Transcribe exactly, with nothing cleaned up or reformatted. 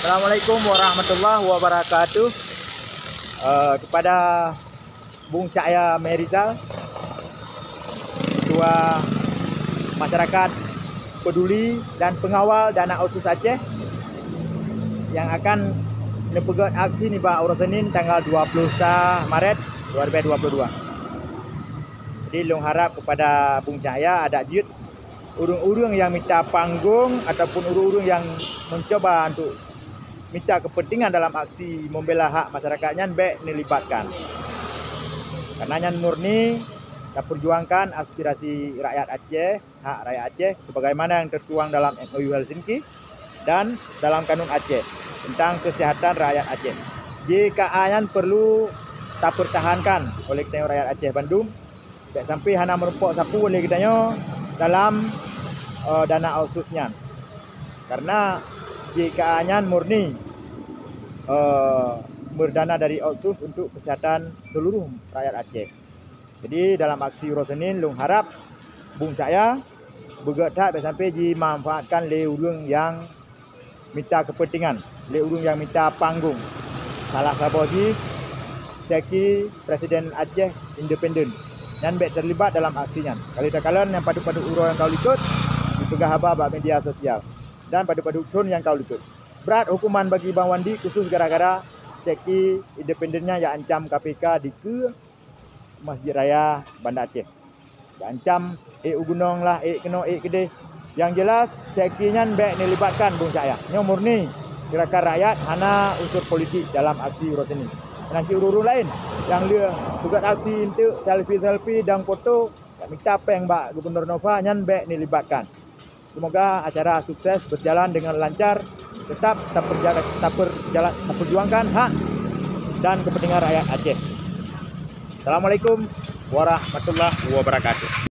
Assalamualaikum warahmatullahi wabarakatuh. Eh, kepada Bung Cahya Merizal, Ketua Masyarakat Peduli dan Pengawal Dana Otsus Aceh, nyang akan neupeugét aksi nibak uroe Senin tanggal dua puluh sa Maret dua ribu dua puluh dua. Jadi, lôn harap kepada Bung Cahya adak jeuet ureuëng-ureuëng nyang mita panggong ataupun ureuëng-ureuëng nyang mencoba untuk mita kepentingan dalam aksi membela hak masyarakat nyan bék neulibatkan. Karena nyan murni taperjuangkan aspirasi rakyat Aceh, hak rakyat Aceh sebagaimana yang tertuang dalam M O U Helsinki dan dalam Kanun Aceh tentang kesehatan rakyat Aceh. J K A nyan perlu tapertahankan oleh geutanyoe rakyat Aceh bandum, bék sampai hana meurumpok sapeue lé geutanyoe dalam, eh, dana otsus nyan. Karena J K A nyan murni, eh, berdana dari otsus untuk kesehatan seluruh rakyat Aceh. Jadi, dalam aksi uroe Senin, lôn harap Bung Cahya beugét that bék sampai jimanfaatkan lé ureuëng nyang mita kepentingan, lé ureuëng nyang mita panggong. Salah saboh jih, Syeki Presiden Aceh Independen, nyan bék terlibat dalam aksi nyan. Ka lheueh takalon nyang padub-padub uroe nyang ka likot jipeugah haba bak media sosial, dan padub-padub thon nyang ka likot. Brat hukuman bagi Bang Wandi khusus gara-gara Syeki Independen nyan jiancam K P K dikeue Masjid Raya Banda Aceh. Jiancam ék u gunong lah, ék keunoe, ék keudeh. Nyang jelas, Syeki nyan bék neulibatkan Bung Cahya. Nyoe murni gerakan rakyat, hana unsur politik dalam aksi uroe Senin. Meunan cit ureuëng-ureuëng laén nyang lheueh peugét aksi eunteuk selfie-selfie dan foto, jak mita péng bak Gubernur Nova, nyan bék neulibatkan. Semoga acara sukses berjalan dengan lancar, tetap taperjala-, taperjala-, taperjuangkan hak dan kepentingan rakyat Aceh. Assalamualaikum warahmatullahi wabarakatuh.